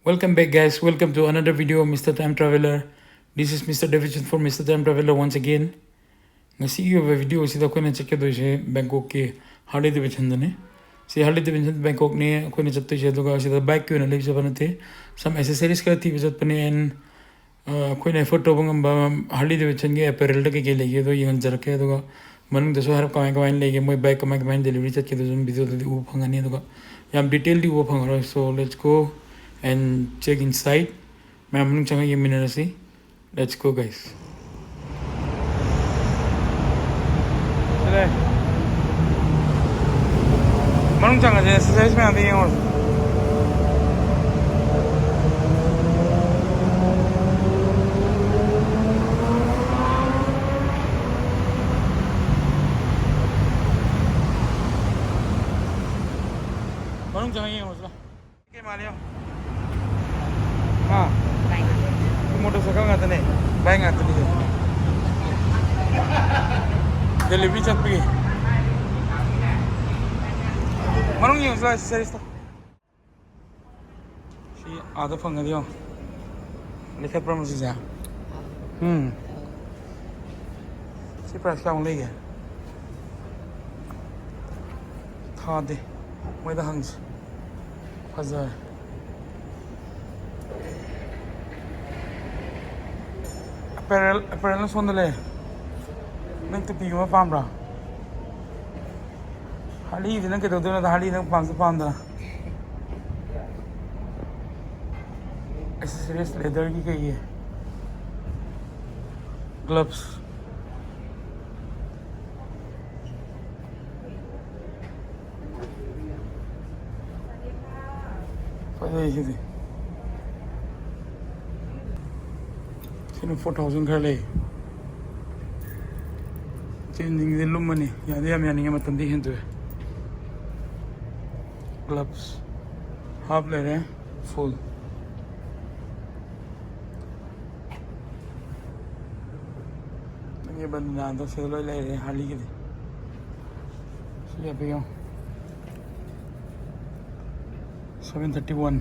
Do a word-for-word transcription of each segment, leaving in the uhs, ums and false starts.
Welcome back, guys. Welcome to another video of Mister Time Traveler. This is Mister Davidson for Mister Time Traveler once again. ꯉꯁꯤꯒꯤ ꯑꯣꯏꯕ video ꯑꯁꯤꯗ ꯑꯩꯈꯣꯏꯅ ꯆꯠꯀꯗꯣꯏꯁꯦ ꯕꯦꯡꯀꯣꯛꯀꯤ ꯍꯥꯔꯂꯤ ꯗꯦꯕꯤꯗꯁꯟꯗꯅꯤ꯫ ꯁꯤ ꯍꯥꯔꯂꯤ ꯗꯦꯕꯤꯗꯁꯟ ꯕꯦꯡꯀꯣꯛꯅꯤ ꯑꯩꯈꯣꯏꯅ ꯆꯠꯇꯣꯏꯁꯦ꯫ ꯑꯗꯨꯒ ꯁꯤꯗ ꯕꯥꯏꯛꯀꯤ ꯑꯣꯏꯅ ꯂꯩꯕ ꯆꯠꯄ ꯅꯠꯇꯦ, some accessories ꯈꯔ ꯊꯤꯕ ꯆꯠꯄꯅꯦ꯫ And ꯑꯩꯈꯣꯏꯅ ꯑꯦꯐꯣꯔꯠ ꯇꯧꯕ ꯉꯝꯕ ꯍꯥꯔꯂꯤ ꯗꯦꯕꯤꯗꯁꯟꯒꯤ ꯑꯦꯄꯦꯔꯦꯜꯗ ꯀꯩꯀꯩ ꯂꯩꯒꯦ ꯑꯗꯣ ꯌꯦꯡꯍꯟꯖꯔꯛꯀꯦ꯫ ꯑꯗꯨꯒ ꯃꯅꯨꯡꯗꯁꯨ ꯍꯥꯏꯔꯞ ꯀꯃꯥꯏ ꯀꯃꯥꯏꯅ ꯂꯩꯒꯦ, ꯃꯣꯏ ꯕꯥꯏꯛ ꯀꯃꯥꯏ ꯀꯃꯥꯏꯅ ꯗꯦꯂꯤꯚꯔꯤ ꯆꯠꯀꯦꯗꯣ ꯑꯗꯨꯝ ꯚꯤꯗꯤꯑꯣꯗꯗꯤ ꯎꯕ ꯐꯪꯒꯅꯤ꯫ ꯑꯗꯨꯒ ꯌꯥꯝ ꯗꯤꯇꯦꯜꯗꯤ ꯎꯕ ꯐꯪꯉꯔꯣꯏ꯫ So let's go and check inside. ꯃꯌꯥꯝ ꯃꯅꯨꯡ ꯆꯪꯉ ꯌꯦꯡꯃꯤꯟꯅꯔꯁꯤ꯫ Let's go, guys. ꯁꯤꯗ ꯃꯅꯨꯡ ꯆꯪꯉꯁꯦ, ꯑꯦꯛꯁꯔꯁꯥꯏꯁ ꯃꯌꯥꯝꯗꯣ ꯌꯦꯡꯉꯨꯔꯁꯦ꯫ ꯃꯅꯨꯡ ꯆꯪꯉ ꯌꯦꯡꯉꯨꯔꯁꯤ ꯂꯥꯎ꯫ ꯀꯩ ꯃꯥꯜꯂꯤ ꯌꯦꯡꯉꯣ꯫ ꯍꯥ? ꯃꯣꯇꯣꯔ ꯁꯥꯏꯀꯜ ꯉꯥꯛꯇꯅꯦ꯫ ꯕꯥꯏꯛ ꯉꯥꯛꯇꯅꯤ꯫ ꯗꯦꯂꯤꯚꯔꯤ ꯆꯠꯄꯒꯤ꯫ ꯃꯅꯨꯡ ꯌꯦꯡꯉꯨꯁꯤ ꯂꯥꯎ, ꯑꯦꯛꯁꯔꯁꯥꯏꯁꯇꯣ꯫ ꯁꯤ ꯑꯥꯗ ꯐꯪꯉꯗꯤ ꯌꯦꯡꯉꯣ꯫ ꯂꯩꯈꯠꯄ꯭ꯔꯥ ꯃꯁꯤꯁꯦ? ꯎꯝ꯫ ꯁꯤ ꯄ꯭ꯔꯥꯏꯁ ꯀꯌꯥꯃꯨꯛ ꯂꯩꯒꯦ? ꯊꯥꯗꯦ꯫ ꯃꯣꯏꯗ ꯍꯪꯁꯤ꯫ ꯐꯖꯔꯦ꯫ ꯑꯦꯄꯦꯔꯦꯜ, ꯑꯦꯄꯦꯔꯦꯜꯅ ꯁꯣꯝꯗ ꯂꯩ꯫ ꯅꯪ ꯇꯨꯄꯤꯒꯨꯝꯕ ꯄꯥꯝꯕ꯭ꯔꯥ? ꯍꯥꯔꯂꯤꯗꯤ ꯅꯪ ꯀꯩꯗꯧꯗꯣꯏꯅꯣꯗ, ꯍꯥꯔꯂꯤ ꯅꯪ ꯄꯥꯝꯁꯨ ꯄꯥꯝꯗꯅ꯫ ꯑꯦꯛꯁꯦꯁꯔꯤꯁ ꯂꯦꯗꯔꯒꯤ ꯀꯩꯒꯤ ꯒ꯭ꯂꯞꯁ꯫ ꯐꯖꯩ ꯁꯤꯗꯤ꯫ ꯁꯤꯅ ꯐꯣꯔ ꯊꯥꯎꯖꯟ ꯈꯔ ꯂꯩ꯫ ꯆꯦꯟꯁꯤꯡꯁꯦ ꯂꯨꯝꯃꯅꯤ꯫ ꯌꯥꯗꯤ ꯌꯥꯝ ꯌꯥꯅꯤꯡꯉꯦ, ꯃꯇꯝꯗꯤ ꯍꯦꯟꯗꯣꯛꯑꯦ꯫ ꯒ꯭ꯂꯞꯁ ꯍꯥꯞ ꯂꯩꯔꯦ, ꯐꯨꯜ꯫ ꯅꯪꯒꯤ ꯕꯟꯗꯥꯗꯣ ꯁꯤꯗ ꯂꯣꯏ ꯂꯩꯔꯦ ꯍꯥꯔꯂꯤꯒꯤꯗꯤ꯫ ꯁꯤ ꯍꯥꯏꯐꯦꯠ ꯌꯦꯡꯉꯣ꯫ Seven thirty one.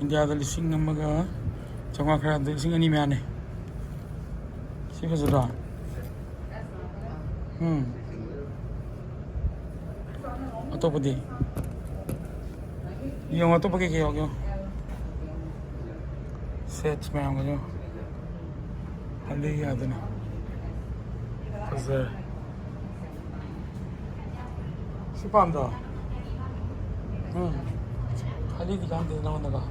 ꯏꯟꯗꯤꯌꯥꯗ ꯂꯤꯁꯤꯡ ꯑꯃꯒ ꯆꯥꯝꯃꯉꯥ ꯈꯔ, ꯑꯗꯨ ꯂꯤꯁꯤꯡ ꯑꯅꯤ ꯃꯌꯥꯅꯤ꯫ ꯁꯤ ꯐꯖꯗ꯭ꯔꯣ? ꯎꯝ꯫ ꯑꯇꯣꯞꯄꯗꯤ? ꯌꯦꯡꯉꯣ, ꯑꯇꯣꯞꯄ ꯀꯩꯀꯩ ꯌꯥꯎꯒꯦ ꯌꯦꯡꯉꯣ꯫ ꯁꯦꯠꯁ ꯃꯌꯥꯝꯒꯁꯨ꯫ ꯍꯜꯗꯤ ꯌꯥꯗꯅ꯫ ꯐꯖꯔꯦ꯫ ꯁꯤ ꯄꯥꯝꯗ꯭ꯔꯣ? ꯎꯝ꯫ ꯍꯜꯗꯤꯗꯤ ꯀꯥꯟꯗꯦ ꯅꯉꯣꯟꯗꯀꯣ꯫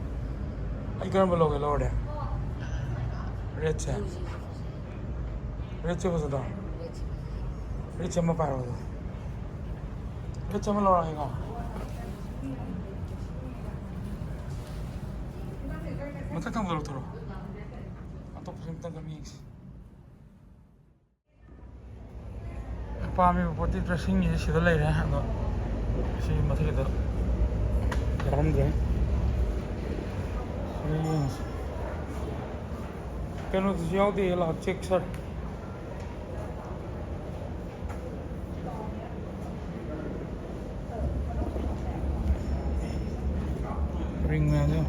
ꯑꯩ ꯀꯔꯝꯕ ꯂꯧꯒꯦ, ꯂꯧꯔꯗꯤ? ꯔꯦꯠꯁꯦ? ꯔꯦꯠꯁꯦ ꯐꯖꯗ꯭ꯔꯣ? ꯔꯦꯠꯁꯦ ꯑꯃ ꯄꯥꯏꯔꯣ ꯑꯗꯣ꯫ ꯔꯦꯠꯁꯦ ꯑꯃ ꯂꯧꯔꯛꯑꯒꯦꯀꯣ꯫ ꯃꯊꯛ ꯊꯪꯕ ꯂꯧꯊꯣꯔꯛꯑꯣ꯫ ꯑꯇꯣꯞꯄꯁꯨ ꯑꯝꯇꯪ ꯌꯦꯡꯁꯤ꯫ ꯄꯥꯝꯃꯤꯕ ꯄꯣꯠꯇꯤ ꯗ꯭ꯔꯦꯁꯤꯡꯒꯤꯁꯤ ꯁꯤꯗ ꯂꯩꯔꯦ, ꯑꯗꯣ ꯁꯤ ꯃꯊꯛꯀꯤꯗ ꯌꯥꯎꯔꯝꯗ꯭ꯔꯦ꯫ ꯁꯤ ꯌꯦꯡꯁꯤ꯫ ꯀꯩꯅꯣꯗꯨꯁꯨ ꯌꯥꯎꯗꯦ, ꯂꯥꯛ ꯆꯦꯛ ꯁꯥꯔ꯫ ꯔꯤꯡ ꯃꯌꯥꯝꯁꯦ꯫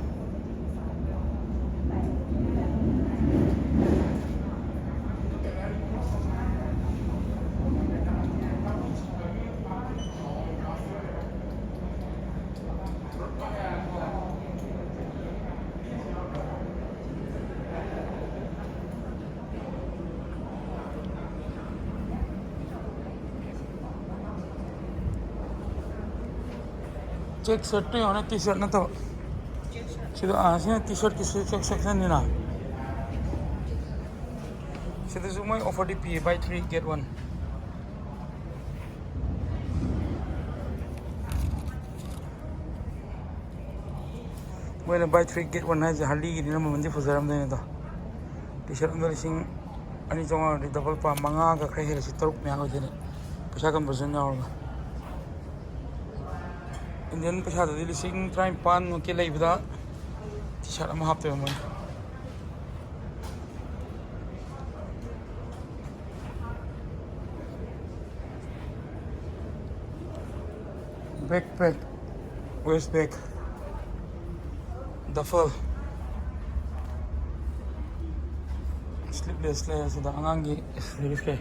ꯆꯦꯛ ꯁꯔꯠꯇꯨ ꯌꯦꯡꯉꯣꯅꯦ, ꯇꯤ ꯁꯔꯠ ꯅꯠꯇꯕ꯫ ꯁꯤꯗ, ꯑꯥ, ꯁꯤꯅ ꯇꯤ ꯁꯔꯠꯀꯤ ꯁꯦꯛ-, ꯁꯦꯛꯁꯟꯅꯤꯅ꯫ ꯁꯤꯗꯁꯨ ꯃꯣꯏ ꯑꯣꯐꯔꯗꯤ ꯄꯤꯌꯦ, buy three get one꯫ ꯃꯣꯏꯅ buy three get one ꯍꯥꯏꯁꯦ ꯍꯜꯗꯤꯒꯤꯅꯤꯅ ꯃꯃꯜꯗꯤ ꯐꯖꯔꯝꯗꯣꯏꯅꯦ ꯑꯗꯣ꯫ ꯇꯤ ꯁꯔꯠ ꯑꯃꯗ ꯂꯤꯁꯤꯡ ꯑꯅꯤ ꯆꯥꯝꯃꯉꯥ ꯑꯣꯏꯔꯗꯤ ꯗꯕꯜ ꯄꯥꯝ ꯃꯉꯥꯒ ꯈꯔ ꯍꯦꯜꯂꯁꯤ, ꯇꯔꯨꯛ ꯃꯌꯥ ꯑꯣꯏꯗꯣꯏꯅꯦ, ꯄꯩꯁꯥ ꯀꯟꯚꯔꯖꯟ ꯌꯥꯎꯔꯒ꯫ ꯏꯟꯗꯤꯌꯟ ꯄꯩꯁꯥꯗꯗꯤ ꯂꯤꯁꯤꯡ ꯇꯔꯥꯅꯤꯄꯥꯟꯃꯨꯛꯀꯤ ꯂꯩꯕꯗ ꯇꯤ ꯁꯔꯠ ꯑꯃ ꯍꯥꯞꯇꯣꯏꯕ ꯃꯣꯏꯅ꯫ Backpack, waist bag, Duffel. Sleeveless ꯂꯩ ꯑꯁꯤꯗ ꯑꯉꯥꯡꯒꯤ ꯂꯤꯔꯤꯛꯁ ꯀꯩ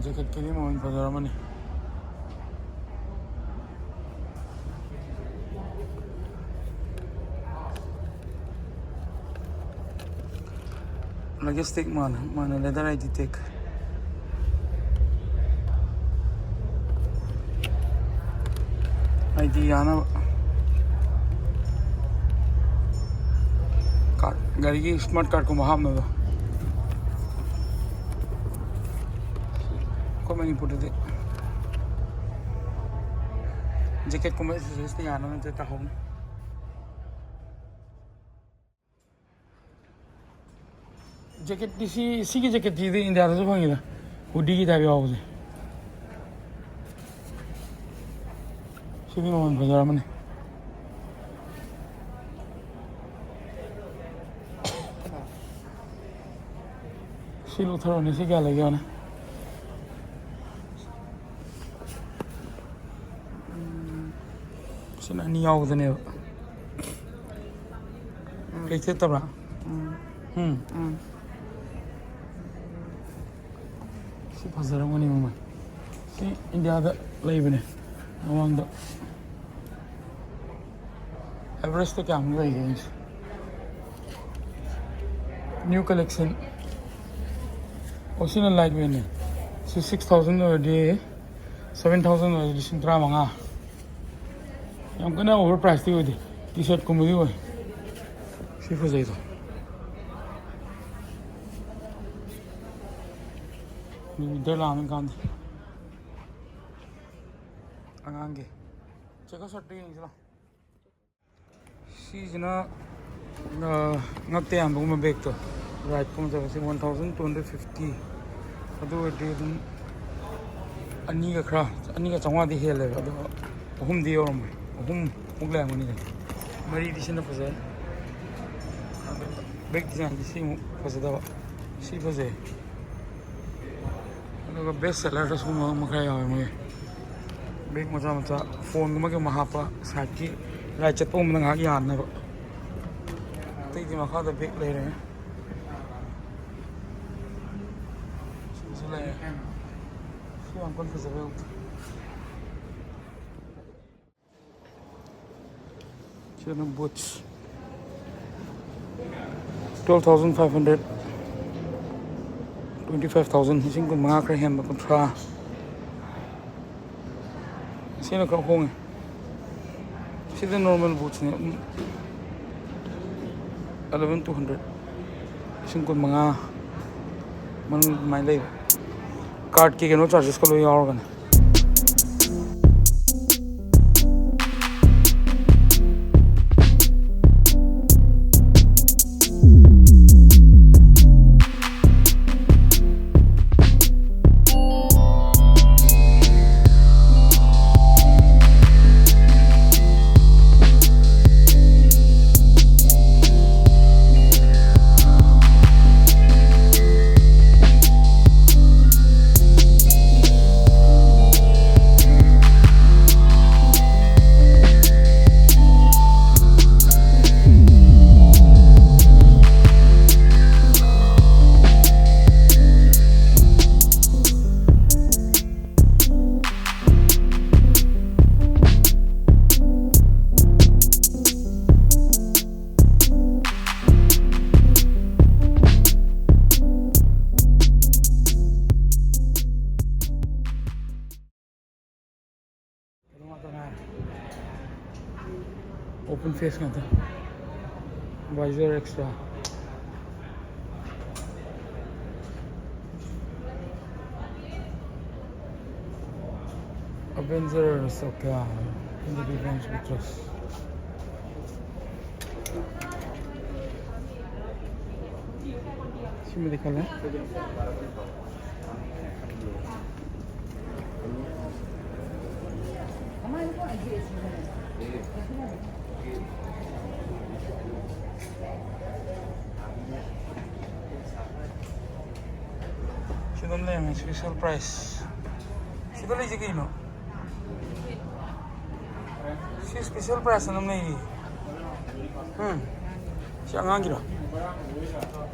ꯖꯦꯀꯦꯠꯀꯤꯗꯤ ꯃꯃꯜ ꯐꯖꯔꯝꯃꯅꯤ꯫ Luggage tag ꯃꯥꯅ ꯃꯥꯅ leather ID tag꯫ ID ꯌꯥꯅꯕ꯫ Card, ꯒꯥꯔꯤꯒꯤ smart card ꯀꯨꯝꯕ ꯍꯥꯞꯅꯕ꯫ ꯑꯩꯈꯣꯏ ꯃꯅꯤꯄꯨꯔꯗꯗꯤ ꯖꯦꯀꯦꯠꯀꯨꯝꯕ accessories ꯇ ꯌꯥꯅꯕ ꯅꯠꯇ꯭ꯔ ꯇꯥꯍꯧꯅꯤ꯫ ꯖꯦꯀꯦꯠꯇꯤ ꯁꯤ, ꯁꯤꯒꯤ ꯖꯦꯀꯦꯠꯁꯤꯗꯤ ꯏꯟꯗꯤꯌꯥꯗꯁꯨ ꯐꯪꯉꯤꯗ, ꯍꯨꯗꯤꯒꯤ ꯇꯥꯏꯞ ꯌꯥꯎꯕꯁꯦ꯫ ꯁꯤꯗꯤ ꯃꯃꯜ ꯐꯖꯔꯝꯃꯅꯤ꯫ ꯁꯤ ꯂꯧꯊꯔꯛꯑꯣꯅꯦ, ꯁꯤ ꯀꯌꯥ ꯂꯩꯒꯦ ꯌꯦꯡꯉꯣꯅꯦ꯫ ꯁꯤꯅ ꯑꯅꯤ ꯌꯥꯎꯕꯗꯅꯦꯕ꯫ ꯎꯝ꯫ ꯂꯩꯊꯦꯠꯇꯕ꯭ꯔꯥ? ꯎꯝ꯫ ꯎꯝ꯫ ꯎꯝ꯫ ꯁꯤ ꯐꯖꯔꯝꯒꯅꯤ ꯃꯃꯜ꯫ ꯁꯤ ꯏꯟꯗꯤꯌꯥꯗ ꯂꯩꯕꯅꯦ ꯃꯃꯥꯡꯗ꯫ Average ꯇ ꯀꯌꯥꯃꯨꯛ ꯂꯩꯒꯦ ꯌꯦꯡꯁꯤ꯫ New collection꯫ ꯑꯣ, ꯁꯤꯅ light weightꯅꯦ꯫ ꯁꯤ six thousand ꯑꯣꯏꯔꯗꯤ, seven thousand ꯑꯣꯏꯔꯗꯤ ꯂꯤꯁꯤꯡ ꯇꯔꯥꯃꯉꯥ꯫ ꯌꯥꯝ ꯀꯟꯅ over price ꯇꯤ ꯑꯣꯏꯗꯦ꯫ T-shirt ꯀꯨꯝꯕꯗꯤ ꯑꯣꯏ꯫ ꯁꯤ ꯐꯖꯩꯗꯣ꯫ Winter ꯂꯥꯛꯑꯃꯤꯅ ꯀꯥꯟꯗꯦ꯫ ꯑꯉꯥꯡꯒꯤ꯫ Checker shirt ꯇꯨ ꯌꯦꯡꯁꯤ ꯂꯥꯎ꯫ ꯁꯤꯁꯤꯅ, ꯑ, ꯉꯛꯇ ꯌꯥꯟꯕꯒꯨꯝꯕ bag ꯇꯣ, ride ꯀꯨꯝꯕ ꯆꯠꯄꯁꯦ one thousand two hundred fifty꯫ ꯑꯗꯨ ꯑꯣꯏꯔꯗꯤ ꯑꯗꯨꯝ ꯑꯅꯤꯒ ꯈꯔ, ꯑꯅꯤꯒ ꯆꯥꯝꯃꯉꯥꯗꯤ ꯍꯦꯜꯂꯦꯕ, ꯑꯗꯣ ꯑꯍꯨꯝꯗꯤ ꯌꯧꯔꯝꯃꯣꯏ, ꯑꯍꯨꯝꯃꯨꯛ ꯂꯩꯔꯝꯒꯅꯤꯗ꯫ ꯃꯔꯤꯗꯤ ꯁꯤꯅ ꯐꯖꯩ꯫ Bag design ꯗꯤ ꯁꯤꯃꯨꯛ ꯐꯖꯗꯕ, ꯁꯤ ꯐꯖꯩ꯫ ꯑꯗꯨꯒ best seller ꯗ ꯁꯤꯒꯨꯝꯕ ꯑꯃ ꯈꯔ ꯌꯥꯎꯋꯦ ꯃꯣꯏ꯫ Bag ꯃꯆꯥ ꯃꯆꯥ, phone ꯒꯨꯝꯕ ꯀꯩꯒꯨꯝꯕ ꯍꯥꯞꯄ side ꯀꯤ ꯔꯥꯏꯠ ꯆꯠꯄꯒꯨꯝꯕꯗ ꯉꯥꯏꯍꯥꯛ ꯌꯥꯟꯅꯕ꯫ ꯑꯇꯩꯗꯤ ꯃꯈꯥꯗ ꯕꯦꯛ ꯂꯩꯔꯦ꯫ ꯁꯤꯁꯨ ꯂꯩꯔꯦ꯫ ꯁꯤ ꯌꯥꯝ ꯀꯟꯅ ꯐꯖꯕ ꯌꯥꯎꯗꯦ꯫ ꯁꯤꯅ boots. Twelve thousand five hundred, twenty five thousand, ꯂꯤꯁꯤꯡ ꯀꯨꯟ ꯃꯉꯥ ꯈꯔ ꯍꯦꯟꯕ, ꯀꯨꯟꯊ꯭ꯔꯥ꯫ ꯁꯤꯅ ꯈꯔ ꯍꯣꯡꯉꯦ꯫ ꯁꯤꯗ ꯅꯣꯔꯃꯦꯜ ꯕꯨꯠꯁꯅꯦ꯫ Eleven two hundred, ꯂꯤꯁꯤꯡ ꯀꯨꯟ ꯃꯉꯥ ꯃꯅꯨꯡ ꯑꯗꯨꯃꯥꯏꯅ ꯂꯩꯕ꯫ ꯀꯥꯔꯠꯀꯤ ꯀꯩꯅꯣ ꯆꯥꯔꯖꯦꯁꯀ ꯂꯣꯏ ꯌꯥꯎꯔꯒꯅꯦ꯫ Open face ꯉꯥꯛꯇ꯫ Visor extra꯫ Avengers, okay. Avengers we trust. ꯁꯤꯃꯗꯤ ꯈꯜꯂꯦ꯫ ꯁꯤꯗ ꯂꯩꯔꯝꯃꯦ special price꯫ ꯁꯤꯗ ꯂꯩꯁꯦ ꯀꯩꯅꯣ? ꯁꯤ Special price ꯑꯃ ꯂꯩꯔꯤ. ꯎꯝ. ꯁꯤ ꯑꯉꯥꯡꯒꯤꯔꯣ?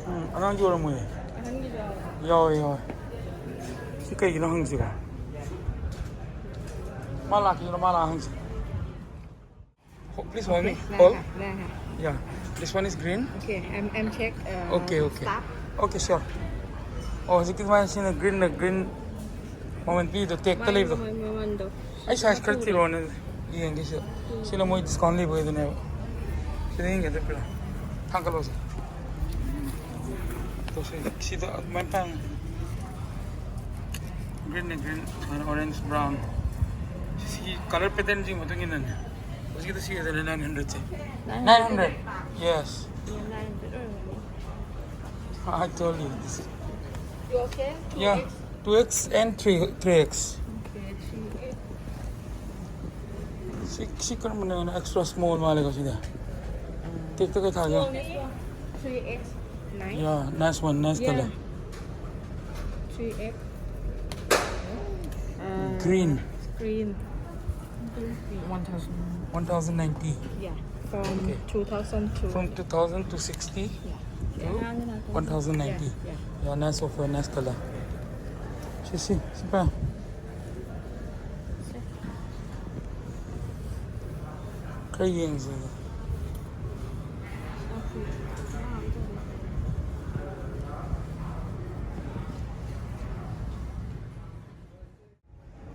ꯎꯝ, ꯑꯉꯥꯡꯒꯤ ꯑꯣꯏꯔꯝꯃꯣꯏꯌꯦ. ꯌꯥꯎꯋꯦ, ꯌꯥꯎꯋꯦ. ꯁꯤ ꯀꯩꯒꯤꯅꯣ ꯍꯪꯁꯤꯔ? ꯃꯥ ꯂꯥꯛꯈꯤꯗ꯭ꯔꯣ? ꯃꯥ ꯂꯥꯛ ꯍꯪꯁꯤ. Ho-, please hold me. Okay, hold. Yeah. This one is green. Okay, I'm, I'm check, uh, okay, okay. Stock. Okay, sure. ꯑꯣ, ꯍꯧꯖꯤꯛꯀꯤ ꯁꯨꯃꯥꯏꯅ ꯁꯤꯅ green, green ꯃꯃꯜ ꯄꯤꯗꯣ, ꯇꯦꯛꯇ ꯂꯩꯕꯗꯣ. ꯃꯃꯜꯗꯣ. ꯑꯩ size ꯈꯔ ꯊꯤꯔꯛꯑꯣꯅꯦ, ꯌꯦꯡꯒꯦ ꯁꯤꯗ. ꯁꯤꯅ ꯃꯣꯏ discount ꯂꯩꯕ ꯑꯣꯏꯗꯣꯏꯅꯦꯕ. ꯁꯤꯗ ꯌꯦꯡꯒꯦ, ꯑꯗꯨ ꯄꯤꯔꯣ. ꯊꯥꯡꯒꯠꯂꯣ ꯁꯦ. ꯇꯧꯁꯦ꯫ ꯁꯤꯗ ꯑꯗꯨꯃꯥꯏꯅ ꯊꯥꯡꯉꯦ꯫ Green ꯅꯦ, green, ꯑꯗꯨꯃꯥꯏꯅ orange, brown. ꯁꯤꯒꯤ colour pattern ꯁꯤꯒꯤ ꯃꯇꯨꯡ ꯏꯟꯅꯅꯦ꯫ ꯍꯧꯖꯤꯛꯀꯤꯗꯣ ꯁꯤꯒꯤꯗꯅꯦ nine hundred ꯁꯦ꯫ Nine hundred? Yes. Nine hundred ꯑꯣꯏꯔꯝꯒꯅꯤ꯫ I told you this. You okay? Yeah. Two X? Two X and three, three X. Okay, three X. ꯁꯤ, ꯁꯤ ꯀꯔꯝꯕꯅꯣ? Extra small ꯃꯥꯜꯂꯦꯀꯣ ꯁꯤꯗ꯫ ꯇꯦꯛꯇ ꯀꯩ ꯊꯥꯒꯦ? Three X nine. Yeah, nice one, nice color. Three X. Uh, green. Green. One thousand. One thousand ninety. Yeah, from okay. Two thousand two. From two thousand to sixty. Yeah. One thousand ninety. Yeah, yeah. Yeah, nice offer, nice color. ꯁꯤ, ꯁꯤ, ꯁꯤ ꯄꯥꯏꯌꯣ꯫ ꯈꯔ ꯌꯦꯡꯁꯦ꯫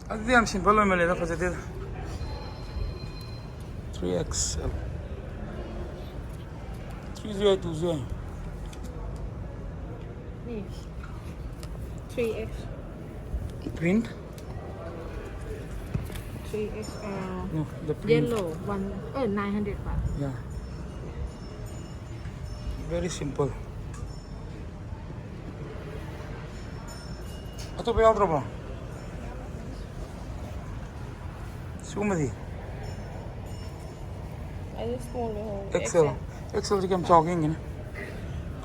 ꯑꯗꯨꯗꯤ ꯌꯥꯝ simple ꯑꯣꯏꯃꯜꯂꯦꯗ, ꯐꯖꯗꯦꯗ꯫ Three X L. Three ꯁꯨ ꯌꯥꯏ, two ꯁꯨ ꯌꯥꯏ꯫ ꯅꯦ꯫ Three X. Print? Three X, uh, no, the print. Yellow one, uh, nine hundred baht. Yeah. Very simple. ꯑꯇꯣꯞꯄ ꯌꯥꯎꯗ꯭ꯔꯕꯣ? ꯁꯤꯒꯨꯝꯕꯗꯤ? ꯑꯩꯗꯤ small ꯂꯩꯍꯧꯔꯦ, X L. X L꯫ X L ꯁꯤ ꯀꯌꯥꯝ ꯆꯥꯎꯒꯦ ꯌꯦꯡꯒꯦꯅꯦ꯫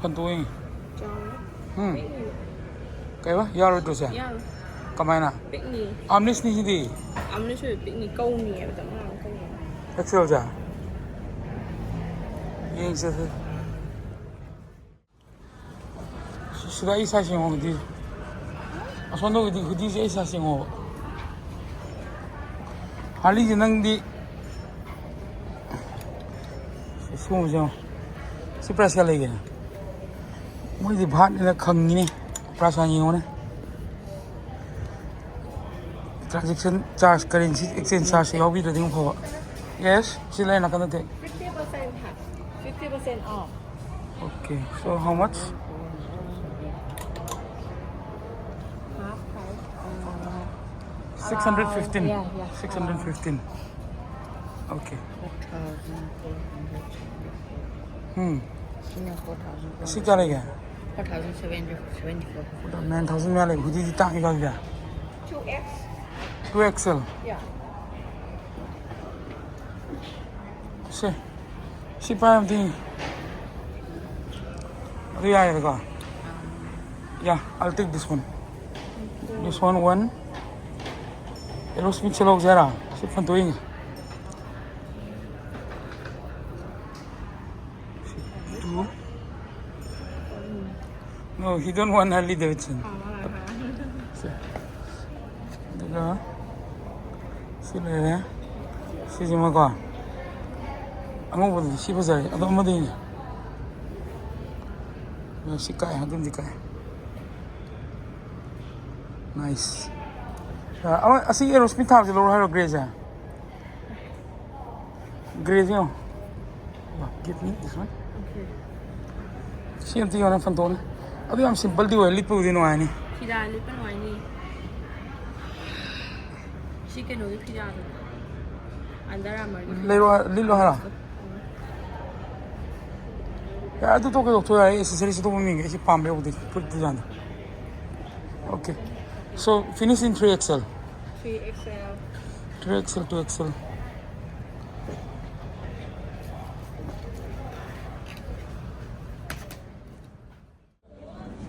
ꯐꯟꯇꯣꯛ ꯌꯦꯡꯒꯦ꯫ ꯆꯥꯎꯔꯦ꯫ ꯎꯝ꯫ ꯄꯤꯛꯅꯤ꯫ ꯀꯩꯕ? ꯌꯥꯔꯣꯏꯗ꯭ꯔꯣ ꯁꯦ? ꯌꯥꯔꯣꯏ꯫ ꯀꯃꯥꯏꯅ? ꯄꯤꯛꯅꯤ꯫ Armless ꯅꯤ ꯁꯤꯗꯤ꯫ Armless ꯑꯣꯏꯕ ꯄꯤꯛꯅꯤ, ꯀꯧꯅꯤ ꯍꯥꯏꯕꯗ ꯑꯉꯥꯡ ꯀꯧꯅꯤ꯫ ꯑꯦꯛꯁꯦꯜꯁꯦ ꯌꯦꯡꯁꯦ꯫ ꯁꯤꯗ ꯑꯩ ꯁꯥꯏꯖ ꯌꯦꯡꯉꯣ, ꯍꯨꯗꯤ꯫ ꯑꯁꯣꯝꯗꯕꯨꯗꯤ ꯍꯨꯗꯤꯁꯦ ꯑꯩ ꯁꯥꯏꯖ ꯌꯦꯡꯉꯣꯕ꯫ ꯍꯥꯔꯂꯤꯁꯦ ꯅꯪꯗꯤ ꯁꯤꯒꯨꯝꯕꯁꯦ ꯌꯦꯡꯉꯣ꯫ ꯁꯤ ꯄ꯭ꯔꯥꯏꯁ ꯀꯌꯥ ꯂꯩꯒꯦ? ꯃꯣꯏꯗꯤ ꯚꯥꯠꯅꯤꯅ ꯈꯪꯉꯤꯅꯦ꯫ ꯄ꯭ꯔꯥꯏꯁ ꯍꯥꯟꯅ ꯌꯦꯡꯉꯣꯅꯦ꯫ Transaction charge, currency exchange charge ꯌꯥꯎꯕꯤꯗ꯭ꯔꯗꯤ ꯑꯃꯨꯛ ꯐꯕ꯫ ꯌꯦꯁ, ꯁꯤ ꯂꯩ ꯅꯥꯀꯟꯗ ꯇꯦꯛ꯫ Fifty percent half, fifty percent off. Okay, so how much? Half price. Uh, six hundred fifteen. Yeah, yeah. Six hundred fifteen. Okay. Four thousand four hundred. Hmm. Yeah, four thousand four hundred. ꯁꯤ ꯀꯌꯥ ꯂꯩꯒꯦ? Four thousand seven hundred seventy-four. Nine thousand ꯃꯌꯥ ꯂꯩ꯫ ꯍꯨꯗꯤꯗꯤ ꯇꯥꯡꯉꯤ ꯀꯥꯟꯁꯤꯗ꯫ Two X. Two X L. Yeah. ꯁꯦ, ꯁꯤ ꯄꯥꯏ ꯑꯝꯇ ꯌꯦꯡꯒꯦ꯫ ꯑꯗꯨ ꯌꯥꯏꯌꯦꯗꯀꯣ? Yeah, I'll take this one. This one, one. Aerosmith ꯁꯦ ꯂꯧꯁꯦ ꯍꯥꯏꯔꯣ? ꯁꯤ ꯐꯟꯇꯣꯛ ꯌꯦꯡꯒꯦ꯫ Two. No, he don't want Harley Davidson. ꯁꯦ꯫ ꯑꯗꯨꯒ ꯁꯤ ꯂꯩꯔꯦ꯫ ꯁꯤꯁꯤꯃꯀꯣ꯫ ꯑꯉꯧꯕꯗꯨꯗꯤ ꯁꯤ ꯐꯖꯔꯦ꯫ ꯑꯗꯣ ꯑꯃꯗꯤ ꯁꯤ ꯀꯥꯏ, ꯑꯗꯨꯝꯗꯤ ꯀꯥꯏ꯫ Nice. ꯑ, ꯑꯃ, ꯑꯁꯤ Aerosmith ꯊꯥꯕꯁꯦ ꯂꯧꯔꯣ ꯍꯥꯏꯔꯣ, ꯒ꯭ꯔꯦꯁꯦ? ꯒ꯭ꯔꯦꯁꯦ ꯌꯦꯡꯉꯣ꯫ Give me this one. Okay. ꯁꯤ ꯑꯝꯇ ꯌꯦꯡꯉꯣ, ꯐꯟꯇꯣꯛꯅꯦ꯫ ꯑꯗꯨ ꯌꯥꯝ simpleꯗꯤ ꯑꯣꯏ, ꯂꯤꯠꯄꯕꯨꯗꯤ ꯅꯨꯡꯉꯥꯏꯅꯤ꯫ ꯐꯤꯗꯥ ꯂꯤꯠꯄ ꯅꯨꯡꯉꯥꯏꯅꯤ꯫ ꯁꯤ ꯀꯩꯅꯣꯒꯤ ꯐꯤꯗꯥꯗꯣ꯫ Under Armourꯒꯤ ꯐꯤꯗꯥ꯫ ꯂꯩꯔꯣ, ꯂꯤꯠꯂꯣ ꯍꯥꯏꯔꯣ? ꯌꯥꯔꯦ, ꯑꯗꯨ ꯇꯣꯛꯀꯦ, ꯇꯣꯛꯊꯣꯛ ꯌꯥꯔꯦ꯫ ꯑꯦꯁꯦꯁꯔꯤꯁ ꯑꯇꯣꯞꯄ ꯌꯦꯡꯒꯦ꯫ ꯑꯩꯁꯦ ꯄꯥꯝꯕ ꯌꯧꯗꯦ, ꯐꯨꯔꯤꯠ ꯗꯤꯖꯥꯏꯟꯗꯣ꯫ Okay. So, finish in three X L. Three X L. Three X L, two X L.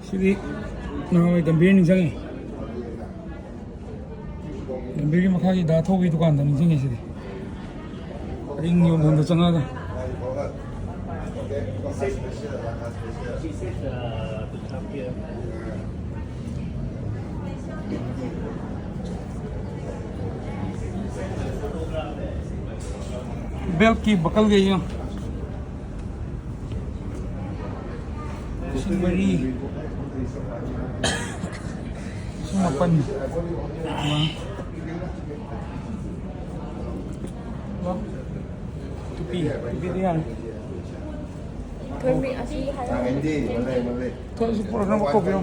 ꯁꯤꯗꯤ ꯅꯍꯥꯟꯋꯥꯏ ꯒꯝꯚꯤꯔ ꯅꯤꯡꯁꯤꯡꯉꯤ꯫ ꯒꯝꯚꯤꯔꯒꯤ ꯃꯈꯥꯒꯤ ꯗꯥ ꯊꯧꯕꯒꯤ ꯗꯨꯀꯥꯟꯗ ꯅꯤꯡꯁꯤꯡꯉꯤ ꯁꯤꯗꯤ꯫ ring ꯌꯣꯟꯐꯝꯗ ꯆꯪꯉꯒ꯫ Belt ꯀꯤ buckle ꯒꯩꯁꯦ ꯌꯦꯡꯉꯣ꯫ ꯂꯤꯁꯤꯡ ꯃꯔꯤ꯫ ꯂꯤꯁꯤꯡ ꯃꯥꯄꯟ꯫ ꯋꯥ꯫ ꯋꯥ꯫ ꯇꯨꯄꯤ꯫ ꯇꯨꯄꯤꯗꯤ ꯌꯥꯔꯦ꯫ ꯊꯣꯏꯕꯤ, ꯑꯁꯤ ꯍꯥꯏꯔꯣ꯫ ꯀꯣ-, ꯑꯁꯤ ꯄꯨꯔꯛꯅꯕ ꯀꯧꯕꯤꯔꯣ꯫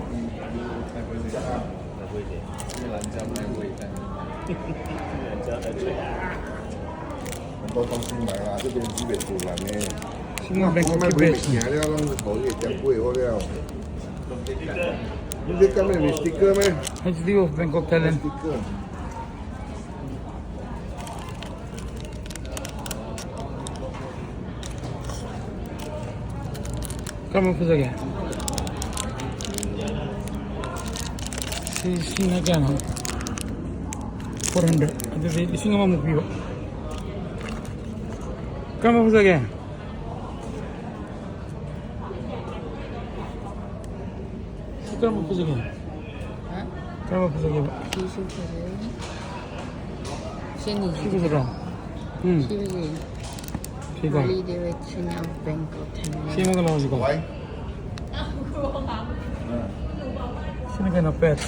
ꯁꯤꯅ ꯕꯦꯡꯀꯣꯛꯀꯤ ꯕꯦꯁꯅꯦ꯫ H D of Bangkok, Thailand꯫ ꯀꯔꯝꯕ ꯐꯖꯒꯦ? ꯁꯤ, ꯁꯤꯅ ꯀꯌꯥꯅꯣ? Four hundred꯫ ꯑꯗꯨꯗꯤ ꯂꯤꯁꯤꯡ ꯑꯃꯃꯨꯛ ꯄꯤꯕ꯫ ꯀꯔꯝꯕ ꯐꯖꯒꯦ? ꯁꯤ ꯀꯔꯝꯕ ꯐꯖꯒꯦ? ꯍꯥ? ꯀꯔꯝꯕ ꯐꯖꯒꯦꯕ? ꯁꯤꯁꯨ ꯐꯖꯩ꯫ ꯁꯤ ꯑꯅꯤꯁꯤ ꯁꯤ ꯐꯖꯗ꯭ꯔꯣ? ꯎꯝ꯫ ꯁꯤ ꯐꯖꯩ꯫ ꯁꯤꯀꯣ? Really the Western of Bangkok, Thailand꯫ ꯁꯤ ꯑꯃꯒ ꯂꯧꯔꯁꯤꯀꯣ? ꯁꯤꯅ ꯀꯩꯅꯣ, ꯄꯦꯠ꯫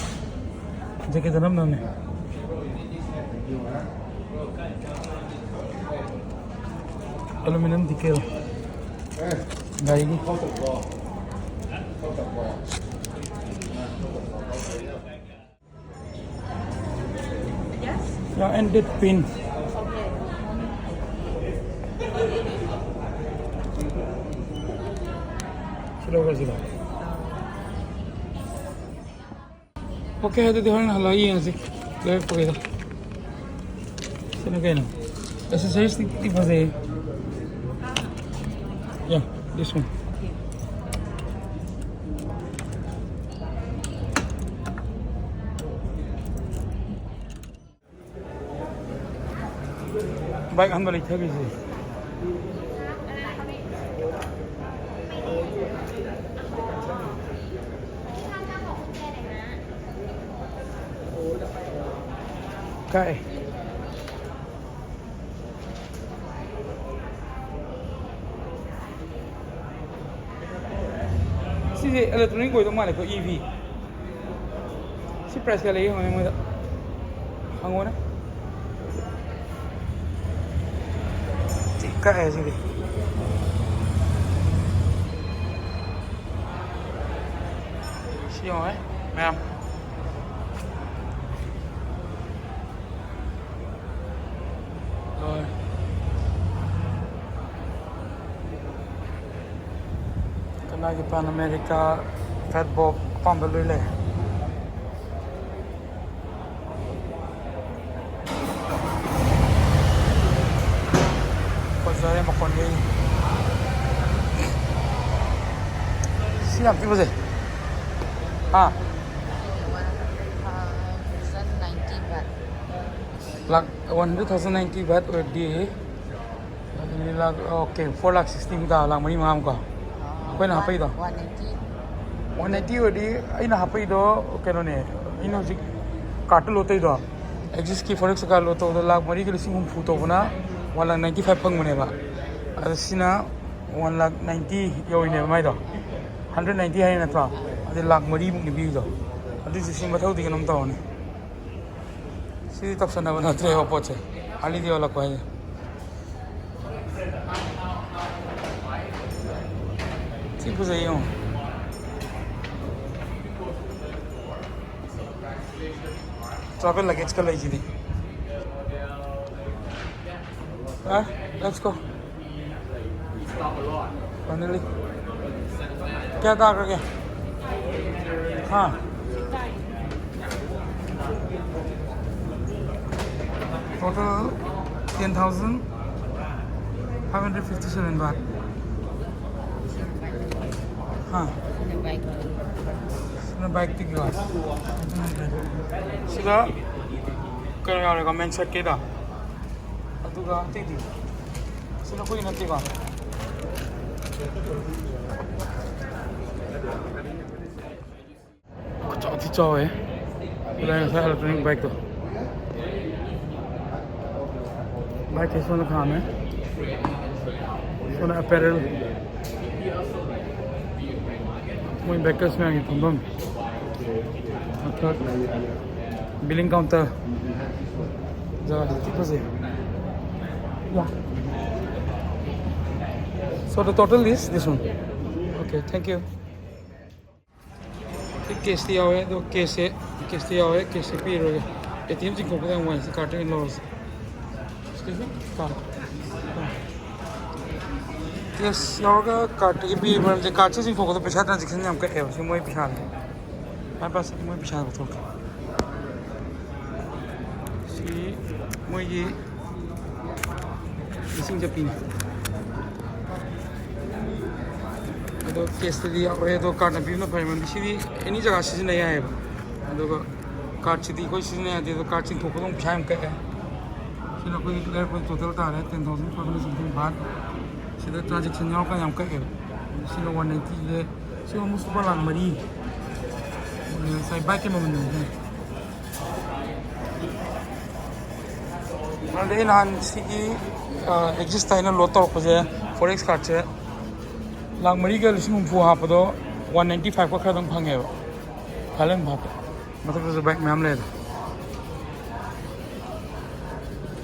ꯖꯦꯀꯦꯠꯇ ꯅꯞꯅꯕꯅꯦ꯫ Aluminum decal꯫ ꯒꯥꯔꯤꯒꯤ꯫ Yeah, and that pin꯫ ꯁꯤ ꯂꯧꯔꯁꯤꯔꯣ? Okay, ꯑꯗꯨꯗꯤ ꯍꯣꯔꯦꯟ ꯍꯜꯂꯛꯑ ꯌꯦꯡꯉꯁꯤ꯫ ꯂꯩꯔꯛꯄꯒꯤꯗꯣ꯫ ꯁꯤꯅ ꯀꯩꯅꯣ? Accessories ꯇꯤ ꯐꯖꯩ꯫ Yeah, this one꯫ ꯕꯥꯏꯛ ꯑꯍꯟꯕ ꯂꯩꯊꯈ꯭ꯔꯤꯁꯦ꯫ ꯀꯥꯏ꯫ ꯁꯤꯁꯦ electronic ꯑꯣꯏꯗꯧ ꯃꯥꯜꯂꯦꯀꯣ, E V꯫ ꯁꯤ price ꯀꯌꯥ ꯂꯩꯒꯦ ꯍꯪꯉꯣꯅꯦ ꯃꯣꯏꯗ꯫ ꯍꯪꯉꯣꯅꯦ꯫ ꯊꯤ ꯀꯛꯑꯦ ꯁꯤꯗꯤ꯫ ꯁꯤ ꯌꯦꯡꯉꯣꯍꯦ ꯃꯌꯥꯝ꯫ ꯂꯣꯏꯔꯦ꯫ ꯀꯅꯥꯒꯤ Pan America, Fatbob ꯑꯄꯥꯝꯕ ꯂꯣꯏ ꯂꯩ꯫ ꯐꯖꯔꯦ ꯃꯈꯣꯟꯗꯤ꯫ ꯁꯤ ꯌꯥꯝ ꯊꯤ ꯐꯖꯩ꯫ ꯍꯥ? One hundred thousand ninety baht꯫ ꯂꯥꯛ one hundred thousand ninety baht ꯑꯣꯏꯔꯗꯤ ꯑꯗꯨꯗꯤ ꯂꯥꯛ, okay, four lakh sixty ꯃꯨꯛ ꯇꯥ, ꯂꯥꯛ ꯃꯔꯤ ꯃꯉꯥꯃꯨꯛꯀꯣ꯫ ꯑꯩꯈꯣꯏꯅ ꯍꯥꯞꯄꯛꯏꯗꯣ? One eighty꯫ One eighty ꯑꯣꯏꯔꯗꯤ ꯑꯩꯅ ꯍꯥꯞꯄꯛꯏꯗꯣ ꯀꯩꯅꯣꯅꯦ, ꯑꯩꯅ ꯍꯧꯖꯤꯛ card ꯇ load ꯇꯧꯔꯤꯗꯣ, Axis ꯀꯤ Forex card load ꯇꯧꯕꯗ ꯂꯥꯛ ꯃꯔꯤꯒ ꯂꯤꯁꯤꯡ ꯍꯨꯝꯐꯨ ꯇꯧꯕꯅ one lakh ninety five ꯐꯪꯕꯅꯦꯕ꯫ ꯑꯗꯣ ꯁꯤꯅ one lakh ninety ꯌꯧꯔꯤꯅꯦꯕ ꯃꯥꯏꯗꯣ꯫ Hundred ninety ꯍꯥꯏꯔꯤ ꯅꯠꯇ꯭ꯔꯣ? ꯑꯗꯨꯗꯤ ꯂꯥꯛ ꯃꯔꯤꯃꯨꯛꯅꯤ ꯄꯤꯔꯤꯗꯣ꯫ ꯑꯗꯨꯏꯁꯨ ꯁꯤ ꯃꯊꯧꯗꯤ ꯀꯩꯅꯣꯝ ꯇꯧꯔꯅꯤ꯫ ꯁꯤꯗꯤ ꯇꯧꯁꯟꯅꯕ ꯅꯠꯇ꯭ꯔꯦꯕ ꯄꯣꯠꯁꯦ, ꯑꯥꯔꯂꯤꯗ ꯌꯣꯜꯂꯛꯄ ꯍꯥꯏꯁꯦ꯫ ꯊꯤ ꯐꯖꯩ ꯌꯦꯡꯉꯣ꯫ Travel luggage ꯀ ꯂꯩꯁꯤꯗꯤ꯫ ꯑ, let's go꯫ Finally꯫ ꯀꯌꯥ ꯇꯥꯈ꯭ꯔꯒꯦ? ꯍꯥ? Total ten thousand five hundred fifty seven baht꯫ ꯍꯥ? ꯁꯤꯅ bike ꯇꯨꯒꯤ ꯋꯥ꯫ ꯁꯤꯗ ꯀꯩꯅꯣ ꯌꯥꯎꯔꯦꯀꯣ, main set ꯀꯤꯗꯣ꯫ ꯑꯗꯨꯒ ꯑꯇꯩꯗꯤ? ꯁꯤ ꯅꯈꯣꯏꯒꯤ ꯅꯠꯇꯦꯀꯣ? ꯆꯥꯎꯗꯤ ꯆꯥꯎꯋꯦ꯫ ꯏꯕꯥꯅꯤ ꯉꯁꯥꯏ ꯍꯜꯂꯛꯄꯅꯤ ꯕꯥꯏꯛꯇꯣ꯫ ꯕꯥꯏꯛꯇꯤ ꯁꯣꯝꯗ ꯈꯥꯝꯃꯦ꯫ ꯁꯣꯝꯗ ꯑꯦꯄꯦꯔꯦꯜ꯫ ꯃꯣꯏ ꯕꯦꯀꯔꯁ ꯃꯌꯥꯝꯒꯤ ꯐꯝꯐꯝ꯫ ꯃꯊꯛ ꯕꯤꯂꯤꯡ ꯀꯥꯎꯟꯇꯔ꯫ ꯖꯒꯥꯗꯤ ꯊꯤ ꯐꯖꯩ꯫ Yeah. So the total is this one. Okay, thank you. ꯁꯤ ꯀꯦꯁꯇꯤ ꯌꯥꯎꯋꯦ, ꯑꯗꯣ ꯀꯦꯁꯁꯦ, ꯀꯦꯁꯇꯤ ꯌꯥꯎꯋꯦ, ꯀꯦꯁꯁꯦ ꯄꯤꯔꯣꯏꯒꯦ꯫ ꯑꯦ ꯇꯤ ꯑꯦꯝ ꯆꯤꯡꯊꯣꯛꯄꯗ ꯌꯥꯝ ꯋꯥꯏ, ꯁꯤ ꯀꯥꯔꯠꯇ ꯑꯣꯏꯅ ꯂꯧꯔꯁꯤ꯫ Excuse me? ꯀꯥꯔꯠ꯫ ꯀꯦꯁ ꯌꯥꯎꯔꯒ ꯀꯥꯔꯠꯇꯒꯤ ꯄꯤꯔꯤ ꯃꯔꯝꯁꯦ, ꯀꯥꯔꯠꯁꯦ ꯆꯤꯡꯊꯣꯛꯄꯗ ꯄꯩꯁꯥ ꯇ꯭ꯔꯥꯟꯖꯦꯛꯁꯟ ꯌꯥꯝ ꯀꯛꯑꯦꯕ, ꯁꯤ ꯃꯣꯏ ꯄꯩꯁꯥꯅꯤ꯫ ꯃꯥꯏ ꯄꯥꯁ ꯃꯣꯏ ꯄꯩꯁꯥ ꯂꯧꯊꯣꯛꯀꯦ꯫ ꯁꯤ ꯃꯣꯏꯒꯤ ꯂꯤꯁꯤꯡ ꯆꯠꯄꯤꯅꯤ꯫ ꯑꯗꯣ ꯀꯦꯁꯇꯗꯤ ꯌꯥꯎꯔꯦ, ꯑꯗꯣ ꯀꯥꯔꯠꯅ ꯄꯤꯕꯅ ꯐꯔꯦ, ꯃꯔꯝꯗꯤ ꯁꯤꯗꯤ ꯑꯦꯅꯤ ꯖꯒꯥ ꯁꯤꯖꯤꯟꯅ ꯌꯥꯏꯑꯕ꯫ ꯑꯗꯨꯒ ꯀꯥꯔꯠꯁꯤꯗꯤ ꯑꯩꯈꯣꯏ ꯁꯤꯖꯤꯟꯅ ꯌꯥꯗꯦ, ꯑꯗꯣ ꯀꯥꯔꯠ ꯆꯤꯡꯊꯣꯛꯄꯗ ꯑꯃꯨꯛ ꯄꯩꯁꯥ ꯌꯥꯝ ꯀꯛꯑꯦ꯫ ꯁꯤꯅ ꯑꯩꯈꯣꯏꯒꯤ ꯂꯩꯔꯛꯄꯒꯤ ꯇꯣꯇꯦꯜ ꯇꯥꯔꯦ, ten thousand five hundred something baht꯫ ꯁꯤꯗ ꯇ꯭ꯔꯥꯟꯖꯦꯛꯁꯟ ꯌꯥꯎꯔꯀꯥꯟꯗ ꯌꯥꯝ ꯀꯛꯑꯦꯕ꯫ ꯁꯤꯅ ꯋꯥꯟ ꯅꯥꯏꯟꯇꯤꯁꯤꯗ, ꯁꯤ almost ꯂꯨꯄꯥ ꯂꯥꯛ ꯃꯔꯤ꯫ ꯉꯁꯥꯏ ꯕꯥꯏꯛꯀꯤ ꯃꯃꯜꯗꯨꯅꯦ꯫ ꯑꯗꯩ ꯅꯍꯥꯟ ꯁꯤꯒꯤ, ꯑ, ꯑꯦꯛꯖꯤꯁꯇ ꯑꯩꯅ ꯂꯣꯗ ꯇꯧꯔꯛꯄꯁꯦ, ꯐꯣꯔꯦꯛꯁ ꯀꯥꯔꯠꯁꯦ ꯂꯥꯛ ꯃꯔꯤꯒ ꯂꯤꯁꯤꯡ ꯍꯨꯝꯐꯨ ꯍꯥꯞꯄꯗꯣ, ꯋꯥꯟ ꯅꯥꯏꯟꯇꯤ ꯐꯥꯏꯚꯀ ꯈꯔꯗꯪ ꯐꯪꯉꯦꯕ꯫ ꯊꯥꯏꯂꯦꯟ ꯍꯥꯞꯄ꯫ ꯃꯊꯛꯇꯁꯨ ꯕꯥꯏꯛ ꯃꯌꯥꯝ ꯂꯩꯔꯦ꯫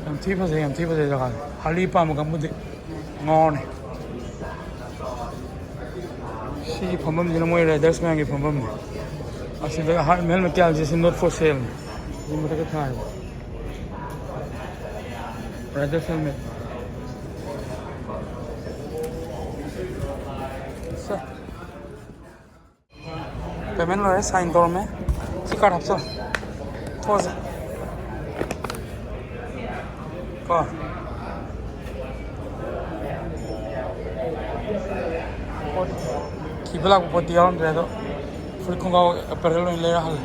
ꯌꯥꯝ ꯊꯤ ꯐꯖꯩ, ꯌꯥꯝ ꯊꯤ ꯐꯖꯩ ꯖꯒꯥꯁꯦ꯫ ꯍꯥꯔꯂꯤ ꯄꯥꯝꯕ ꯀꯥꯡꯕꯨꯗꯤ ꯉꯥꯎꯔꯅꯤ꯫ ꯁꯤꯒꯤ ꯐꯝꯐꯝꯁꯤꯅ ꯃꯣꯏ ꯔꯥꯏꯗꯔꯁ ꯃꯌꯥꯝꯒꯤ ꯐꯝꯐꯝꯅꯤ꯫ ꯑꯁꯤꯗ ꯍꯥꯔꯠ ꯍꯦꯜꯃꯦꯠ ꯀꯌꯥꯁꯦ ꯁꯤ not for sale ꯅꯤ꯫ ꯁꯤ ꯃꯊꯛꯇ ꯊꯥꯏꯕ꯫ ꯔꯥꯏꯗꯔꯁ ꯍꯦꯜꯃꯦꯠ꯫ ꯁꯦ꯫ ꯄꯦꯃꯦꯟ ꯂꯣꯏꯔꯦ, ꯁꯥꯏꯟ ꯇꯧꯔꯝꯃꯦ꯫ C card ꯍꯥꯞꯆꯤꯜꯂꯣ꯫ ꯊꯣꯛꯑꯁꯦ꯫ ꯀꯣ꯫ ꯄꯣꯠ ꯊꯤꯕ ꯂꯥꯛꯄ ꯄꯣꯠꯇꯤ ꯌꯥꯎꯔꯝꯗ꯭ꯔꯦ, ꯑꯗꯣ ꯐꯨꯔꯤꯠ ꯈꯣꯡꯒ꯭ꯔꯥꯎ ꯑꯦꯄꯦꯔꯦꯜ ꯑꯣꯏꯅ ꯂꯩꯔ ꯍꯜꯂꯦ꯫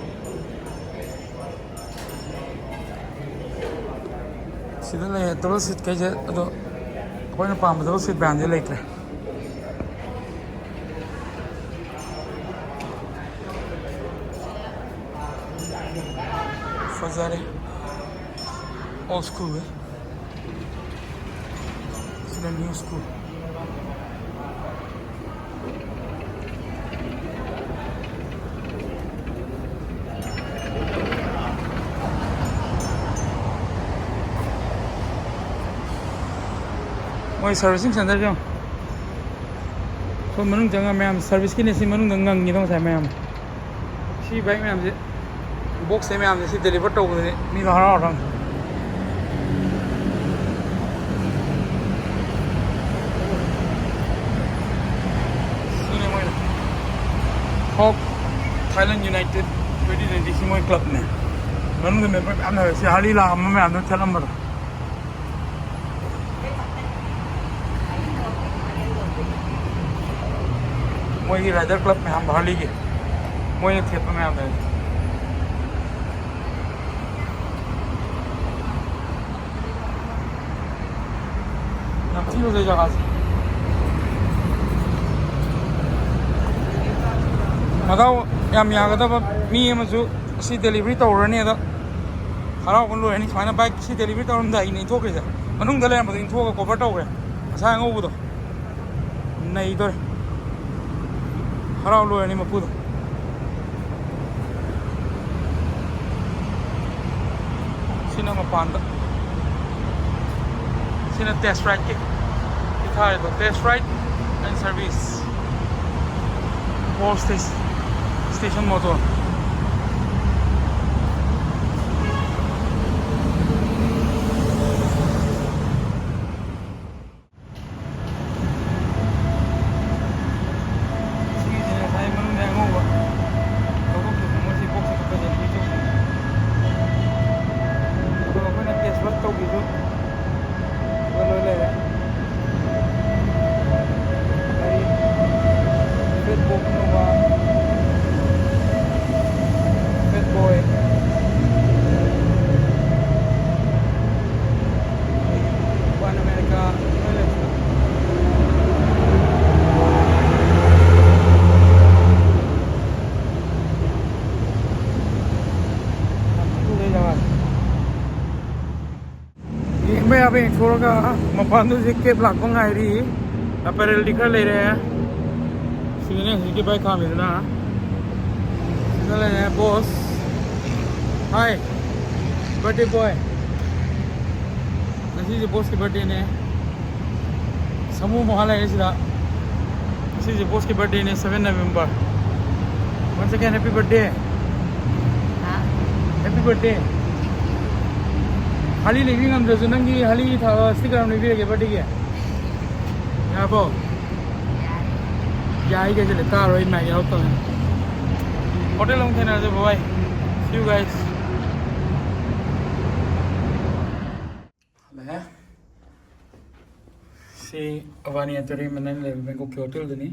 ꯁꯤ ꯁꯤꯗ ꯂꯩꯔꯦ ꯗꯕꯜ ꯁꯤꯠ ꯀꯩꯁꯦ, ꯑꯗꯣ ꯑꯩꯈꯣꯏꯅ ꯄꯥꯝꯕ ꯗꯕꯜ ꯁꯤꯠ ꯃꯌꯥꯝꯁꯦ ꯂꯩꯇ꯭ꯔꯦ꯫ ꯐꯖꯔꯦ, ꯑꯣꯜ ꯁ꯭ꯀꯨꯜ꯫ ꯁꯤꯅ ꯅ꯭ꯌꯨ ꯁ꯭ꯀꯨꯜ꯫ ꯃꯣꯏ ꯁꯥꯔꯚꯤꯁꯤꯡ ꯁꯦꯟꯇꯔꯁꯦ ꯌꯦꯡꯉꯣ꯫ ꯑꯩꯈꯣꯏ ꯃꯅꯨꯡ ꯆꯪꯉ ꯃꯌꯥꯝ ꯁꯥꯔꯚꯤꯁꯀꯤꯅꯦ ꯁꯤ ꯃꯅꯨꯡꯗ ꯉꯪꯉꯤꯗꯣ ꯉꯁꯥꯏ ꯃꯌꯥꯝ꯫ ꯁꯤ ꯕꯥꯏꯛ ꯃꯌꯥꯝꯁꯦ, ꯕꯣꯛꯁꯁꯦ ꯃꯌꯥꯝꯁꯦ ꯁꯤ ꯗꯦꯂꯤꯚꯔ ꯇꯧꯕꯗꯗꯤ ꯃꯤꯗꯣ ꯍꯔꯥꯎ ꯍꯔꯥꯎ꯫ ꯁꯤꯅꯦ ꯃꯣꯏꯅ ꯍꯣꯛ ꯊꯥꯏꯂꯦꯟ ꯌꯨꯅꯥꯏꯇꯦꯠ ꯇ꯭ꯋꯦꯟꯇꯤ ꯇ꯭ꯋꯦꯟꯇꯤ ꯁꯤ ꯃꯣꯏ ꯀ꯭ꯂꯕꯅꯦ꯫ ꯃꯅꯨꯡꯗ ꯃꯦꯝꯕꯔ ꯃꯌꯥꯝ ꯂꯩꯍꯧꯋꯦ꯫ ꯁꯤ ꯍꯥꯔꯂꯤ ꯂꯥꯛꯑꯝꯕ ꯃꯌꯥꯝꯗꯣ ꯊꯦꯠꯂꯝꯕꯗꯣ꯫ ꯃꯣꯏꯒꯤ ꯔꯥꯏꯗꯔ ꯀ꯭ꯂꯕ ꯃꯌꯥꯝ ꯍꯥꯔꯂꯤꯒꯤ ꯃꯣꯏꯅ ꯊꯦꯠꯄ ꯃꯌꯥꯝ ꯂꯩ꯫ ꯌꯥꯝ ꯊꯤ ꯐꯖꯩ ꯖꯒꯥꯁꯦ꯫ ꯃꯗꯥꯎ ꯌꯥꯝ ꯌꯥꯒꯗꯕ ꯃꯤ ꯑꯃꯁꯨ ꯑꯁꯤ ꯗꯦꯂꯤꯚꯔꯤ ꯇꯧꯔꯅꯤ ꯑꯗ ꯍꯔꯥꯎꯕ ꯂꯣꯏꯔꯅꯤ꯫ ꯁꯨꯃꯥꯏꯅ ꯕꯥꯏꯛ ꯁꯤ ꯗꯦꯂꯤꯚꯔꯤ ꯇꯧꯔꯝꯗꯥꯏꯒꯤꯅꯦ ꯏꯟꯊꯣꯛꯈ꯭ꯔꯤꯁꯦ꯫ ꯃꯅꯨꯡꯗ ꯂꯩꯔꯝꯕꯗꯣ ꯏꯟꯊꯣꯛꯑꯒ ꯀꯣꯚꯔ ꯇꯧꯈ꯭ꯔꯦ꯫ ꯉꯁꯥꯏ ꯑꯉꯧꯕꯗꯣ ꯅꯩꯗꯣꯔꯦ꯫ ꯍꯔꯥꯎ ꯂꯣꯏꯔꯅꯤ ꯃꯄꯨꯗꯣ꯫ ꯁꯤꯅ ꯃꯄꯥꯟꯗ꯫ ꯁꯤꯅ test ꯔꯥꯏꯗꯀꯤ ꯊꯥꯔꯤꯗꯣ, test ride and service for station motor꯫ ꯁꯤꯒꯤꯁꯦ ꯉꯁꯥꯏ ꯃꯅꯨꯡꯗ ꯑꯉꯧꯕ ꯂꯧꯊꯣꯛꯈꯤꯕ, ꯃꯣꯏꯁꯤ ꯕꯣꯛꯁ ꯈꯛꯇꯅꯦ ꯄꯤꯊꯣꯛꯈꯤꯕ꯫ ꯑꯗꯣ ꯑꯩꯈꯣꯏꯅ ꯇꯦꯁ ꯔꯥꯏꯗ ꯇꯧꯕꯤꯗꯨ ꯑꯗꯨꯒ ꯂꯣꯏ ꯂꯩꯔꯦ꯫ ꯒꯥꯔꯤ ꯐꯦꯠ ꯕꯣꯛꯁ ꯑꯅꯧꯕ꯫ ꯀꯥꯕ ꯌꯦꯡꯊꯣꯛꯑꯒ ꯃꯄꯥꯟꯗ ꯍꯧꯖꯤꯛ ꯀꯦꯞ ꯂꯥꯛꯄ ꯉꯥꯏꯔꯤ꯫ ꯑꯦꯄꯔꯦꯜꯗꯤ ꯈꯔ ꯂꯩꯔꯦ꯫ ꯁꯤꯗꯅꯦ ꯍꯧꯖꯤꯛꯀꯤ ꯕꯥꯏꯛ ꯈꯥꯝꯃꯤꯗꯨꯅ꯫ ꯁꯤꯗ ꯂꯩꯔꯦ ꯕꯣꯁ꯫ ꯍꯥꯏ, ꯕꯥꯔꯗꯦ ꯕꯣꯏ꯫ ꯉꯁꯤꯁꯦ ꯕꯣꯁꯀꯤ ꯕꯥꯔꯗꯦꯅꯦ꯫ ꯁꯥꯃꯨ ꯃꯍꯥ ꯂꯩꯔꯦ ꯁꯤꯗ꯫ ꯉꯁꯤꯁꯦ ꯕꯣꯁꯀꯤ ꯕꯥꯔꯗꯦꯅꯦ, seven November꯫ Once again, happy birthday. Happy birthday. ꯍꯥꯂꯤ ꯂꯩꯕꯤ ꯉꯝꯗ꯭ꯔꯁꯨ ꯅꯪꯒꯤ ꯍꯥꯂꯤ ꯊꯥ-, sticker ꯑꯃ ꯂꯩꯕꯤꯔꯒꯦ ꯕꯥꯔꯗꯦꯒꯤ꯫ ꯌꯥꯔꯕꯣ? ꯌꯥꯏ ꯀꯩꯁꯨ ꯂꯩ ꯇꯥꯔꯣꯏ, ꯏꯃꯥ ꯌꯥꯎꯔꯛꯇꯕꯅꯤ꯫ ꯍꯣꯇꯦꯜ ꯑꯃꯨꯛ ꯊꯦꯡꯅꯔꯁꯦ ꯕꯥꯏ꯫ See you guys. ꯍꯜꯂꯛꯑꯦ꯫ ꯁꯤ ꯑꯕꯥꯅꯤ ꯑꯇꯣꯔꯤ ꯃꯅꯤꯡ ꯂꯩꯕ ꯕꯦꯡꯀꯣꯛꯀꯤ ꯍꯣꯇꯦꯜꯗꯨꯅꯤ꯫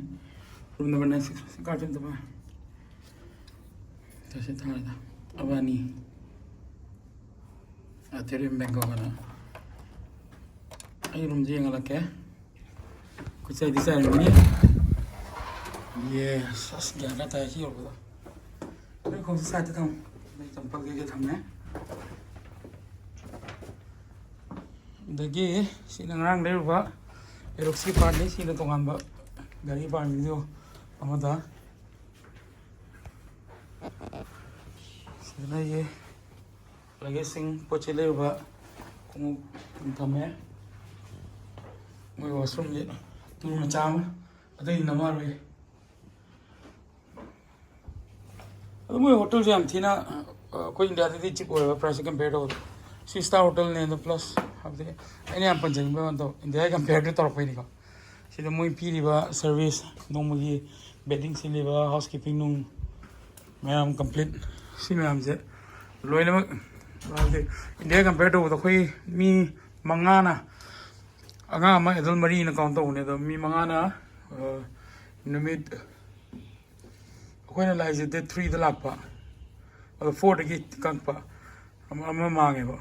Room number nine six, C card ꯑꯝꯇ ꯄꯥꯏ꯫ ꯁꯤ ꯊꯥꯔꯦꯗ꯫ ꯑꯕꯥꯅꯤ ꯑꯇꯣꯔꯤ ꯕꯦꯡꯀꯣꯛ ꯑꯅ꯫ ꯑꯩ roomꯁꯦ ꯌꯦꯡꯍꯜꯂꯛꯀꯦ꯫ ꯑꯩꯈꯣꯏ ꯆꯥꯏꯗꯤ ꯆꯥꯏꯔꯝꯒꯅꯤ꯫ ꯌꯦꯁ, ꯑꯁ, ꯒ꯭ꯌꯥꯟ ꯈꯔ ꯇꯥꯏ ꯁꯤ ꯌꯧꯔꯛꯄꯗ꯫ ꯑꯩ ꯈꯣꯡꯁꯦ ꯁꯥꯏꯠꯇ ꯊꯝꯃꯨ꯫ ꯑꯩ ꯆꯝꯄꯜ ꯀꯩꯀꯩ ꯊꯝꯃꯦ꯫ ꯑꯗꯒꯤ ꯁꯤꯅ ꯉꯔꯥꯡ ꯂꯩꯔꯨꯕ ꯑꯦꯔꯣꯛꯁꯀꯤ ꯄꯥꯔꯠꯅꯤ꯫ ꯁꯤꯅ ꯇꯣꯉꯥꯟꯕ ꯒꯥꯔꯤ ꯄꯥꯔꯠ ꯚꯤꯗꯤꯑꯣ ꯑꯃꯗ꯫ ꯁꯤꯗꯅ ꯑꯩꯒꯤ ꯂꯒꯦꯖꯁꯤꯡ, ꯄꯣꯠ ꯆꯩ ꯂꯩꯔꯨꯕ ꯈꯣꯡꯎꯞ ꯊꯝꯃꯦ꯫ ꯃꯣꯏ ꯋꯥꯁꯔꯨꯝꯁꯦ ꯇꯨꯔ ꯃꯆꯥ ꯑꯃ, ꯑꯇꯩꯗꯤ ꯅꯝꯃꯔꯣꯏ꯫ ꯑꯗꯨ ꯃꯣꯏ ꯍꯣꯇꯦꯜꯁꯦ ꯌꯥꯝ ꯊꯤꯅ, ꯑ, ꯑꯩꯈꯣꯏ ꯏꯟꯗꯤꯌꯥꯗꯗꯤ ꯆꯤꯞ ꯑꯣꯏꯌꯦꯕ, ꯄ꯭ꯔꯥꯏꯁꯁꯦ ꯀꯝꯄꯦꯌꯔ ꯇꯧꯕꯗ꯫ ꯊ꯭ꯔꯤ ꯁ꯭ꯇꯥꯔ ꯍꯣꯇꯦꯜꯅꯦ꯫ ꯑꯗꯣ ꯄ꯭ꯂꯁ ꯍꯥꯏꯕꯗꯤ ꯑꯩꯅ ꯌꯥꯝ ꯄꯟꯖꯅꯤꯡꯕ ꯋꯥꯅꯦ, ꯏꯟꯗꯤꯌꯥꯒꯤ ꯀꯝꯄꯦꯌꯔ ꯇꯧꯔꯛꯄꯩꯅꯤꯀꯣ꯫ ꯁꯤꯗ ꯃꯣꯏ ꯄꯤꯔꯤꯕ ꯁꯔꯚꯤꯁ, ꯅꯣꯡꯃꯒꯤ ꯕꯦꯗꯤꯡ ꯁꯤꯜꯂꯤꯕ, ꯍꯥꯎꯁ ꯀꯤꯄꯤꯡ ꯅꯨꯡ ꯃꯌꯥꯝ ꯀꯝꯄ꯭ꯂꯤꯠ, ꯁꯤ ꯃꯌꯥꯝꯁꯦ ꯂꯣꯏꯅꯃꯛ ꯍꯥꯏꯕꯗꯤ ꯏꯟꯗꯤꯌꯥꯒ ꯀꯝꯄꯦꯌꯔ ꯇꯧꯕꯗ ꯑꯩꯈꯣꯏ ꯃꯤ ꯃꯉꯥꯅ, ꯑꯉꯥꯡ ꯑꯃ ꯑꯦꯗꯜ ꯃꯔꯤꯅ ꯀꯥꯎꯟ ꯇꯧꯕꯅꯦ꯫ ꯑꯗꯣ ꯃꯤ ꯃꯉꯥꯅ, ꯑ, ꯅꯨꯃꯤꯠ, ꯑꯩꯈꯣꯏꯅ ꯂꯥꯛꯏꯁꯦ ꯗꯦꯠ ꯊ꯭ꯔꯤꯗ ꯂꯥꯛꯄ, ꯑꯗꯣ ꯐꯣꯔꯗꯒꯤ ꯀꯛꯄ ꯑꯃ, ꯑꯃ ꯃꯥꯡꯉꯦꯕ꯫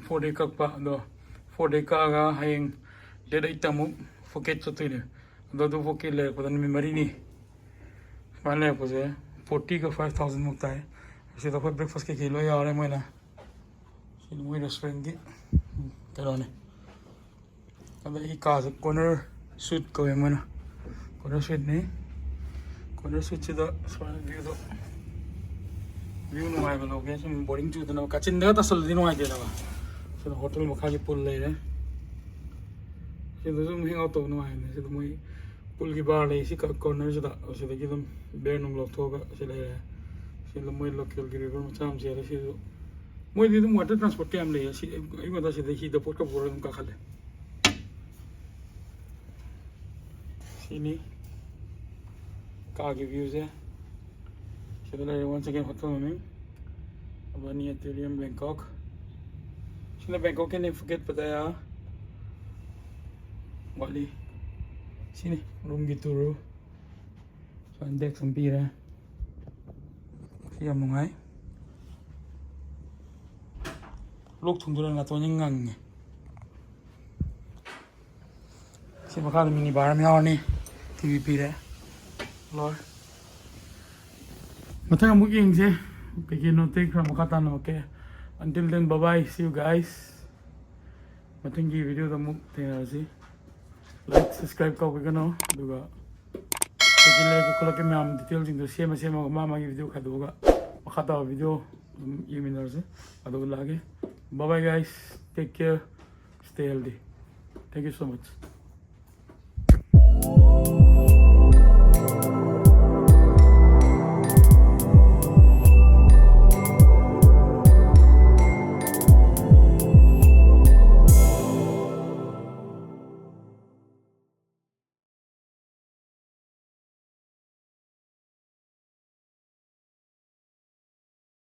ꯐꯣꯔꯗꯒꯤ ꯀꯛꯄ, ꯑꯗꯣ ꯐꯣꯔꯗꯒꯤ ꯀꯛꯑꯒ ꯍꯌꯦꯡ ꯗꯦꯠ ꯑꯩꯠꯇ ꯑꯃꯨꯛ ꯐꯨꯀꯦꯠ ꯆꯠꯇꯣꯏꯅꯦ꯫ ꯑꯗꯣ ꯑꯗꯨ ꯐꯨꯀꯦꯠ ꯂꯩꯔꯛꯄꯗ ꯅꯨꯃꯤꯠ ꯃꯔꯤꯅꯤ ꯁꯨꯃꯥꯏꯅ ꯂꯩꯔꯛꯄꯁꯦ, ꯐꯣꯔꯇꯤꯒ ꯐꯥꯏꯚ ꯊꯥꯎꯖꯟꯃꯨꯛ ꯇꯥꯏ꯫ ꯑꯁꯤꯗ ꯑꯩꯈꯣꯏ ꯕ꯭ꯔꯦꯛꯐꯥꯁ ꯀꯩꯀꯩ ꯂꯣꯏ ꯌꯥꯎꯔꯦ꯫ ꯃꯣꯏꯅ ꯁꯤ ꯃꯣꯏ ꯔꯦꯁꯇꯨꯔꯦꯟꯒꯤ ꯀꯩꯅꯣꯅꯦ꯫ ꯑꯗ ꯑꯩ ꯀꯥꯁꯦ corner suite ꯀꯧꯋꯦ ꯃꯣꯏꯅ꯫ Corner suiteꯅꯤ꯫ Corner suiteꯁꯤꯗ ꯁꯨꯃꯥꯏꯅ viewꯗꯣ, view ꯅꯨꯡꯉꯥꯏꯕ ꯂꯧꯒꯦ, ꯁꯨꯝ boring ꯆꯨꯗꯅꯕ꯫ ꯀꯥꯆꯤꯟꯗꯒ ꯇꯥꯁꯜꯂꯗꯤ ꯅꯨꯡꯉꯥꯏꯇꯦꯗꯅ꯫ ꯁꯤꯗ hotel ꯃꯈꯥꯒꯤ pool ꯂꯩꯔꯦ꯫ ꯁꯤꯗꯁꯨ ꯑꯗꯨꯝ hang out ꯇꯧꯕ ꯅꯨꯡꯉꯥꯏꯕꯅꯦ꯫ ꯁꯤꯗ ꯃꯣꯏ poolꯒꯤ bar ꯂꯩ ꯁꯤ cornerꯁꯤꯗ꯫ ꯁꯤꯗꯒꯤ ꯑꯗꯨꯝ beer ꯅꯨꯡ ꯂꯧꯊꯣꯛꯑꯒ ꯁꯤ ꯂꯩꯔꯦ꯫ ꯁꯤꯗ ꯃꯣꯏ localꯒꯤ river ꯃꯆꯥ ꯑꯃ ꯆꯦꯜꯂꯦ꯫ ꯁꯤꯁꯨ ꯃꯣꯏꯗꯤ ꯑꯗꯨꯝ water transport ꯀꯌꯥꯝ ꯂꯩꯌꯦ꯫ ꯁꯤ ꯑꯌꯨꯛ ꯉꯟꯇꯥ ꯁꯤꯗ ꯍꯤꯗ ꯄꯣꯠꯀ ꯄꯨꯔꯒ ꯑꯗꯨꯝ ꯀꯥꯈꯠꯂꯦ꯫ ꯁꯤꯅꯤ ꯀꯥꯒꯤ viewꯁꯦ꯫ ꯁꯤꯗ ꯂꯩꯔꯦ once again hotel ꯃꯃꯤꯡ Avani Atrium Bangkok꯫ ꯁꯤꯅ Bangkokꯀꯤꯅꯤ, Phuket Pattaya ꯋꯥꯠꯂꯤ꯫ ꯁꯤꯅꯤ roomꯒꯤ tour꯫ ꯁꯨꯃꯥꯏꯅ deck ꯑꯃ ꯄꯤꯔꯦ꯫ ꯁꯤ ꯌꯥꯝ ꯅꯨꯡꯉꯥꯏ꯫ ꯂꯣꯛ ꯊꯨꯡꯗꯣꯏꯔꯥ ꯅꯥꯇꯣꯟꯁꯦ ꯉꯪꯉꯦ꯫ ꯁꯤ ꯃꯈꯥꯗ mini bar ꯑꯃ ꯌꯥꯎꯔꯅꯤ꯫ TV ꯄꯤꯔꯦ꯫ ꯂꯣꯏꯔꯦ꯫ ꯃꯊꯪ ꯑꯃꯨꯛ ꯌꯦꯡꯁꯦ꯫ ꯀꯩꯀꯩꯅꯣ ꯑꯇꯩ ꯈꯔ ꯃꯈꯥ ꯇꯥꯅ꯫ Okay, until then, bye bye, see you guys꯫ ꯃꯊꯪꯒꯤ videoꯗ ꯑꯃꯨꯛ ꯊꯦꯡꯅꯔꯁꯤ꯫ Like, subscribe ꯇꯧꯕꯤꯒꯅꯨ꯫ ꯑꯗꯨꯒ ꯀꯩꯀꯩ ꯂꯩꯔꯛꯀꯦ ꯈꯣꯠꯂꯛꯀꯦ ꯃꯌꯥꯝ detailꯁꯤꯡꯗꯣ ꯁꯦꯝꯃ ꯁꯦꯝꯃꯒ ꯃꯥ ꯃꯥꯒꯤ video ꯈꯥꯏꯗꯣꯛꯑꯒ ꯃꯈꯥ ꯇꯥꯕ video ꯑꯗꯨꯝ ꯌꯦꯡꯃꯤꯟꯅꯔꯁꯤ꯫ ꯑꯗꯨꯒ ꯂꯥꯛꯑꯒꯦ꯫ Bye bye guys, take care, stay healthy, thank you so much꯫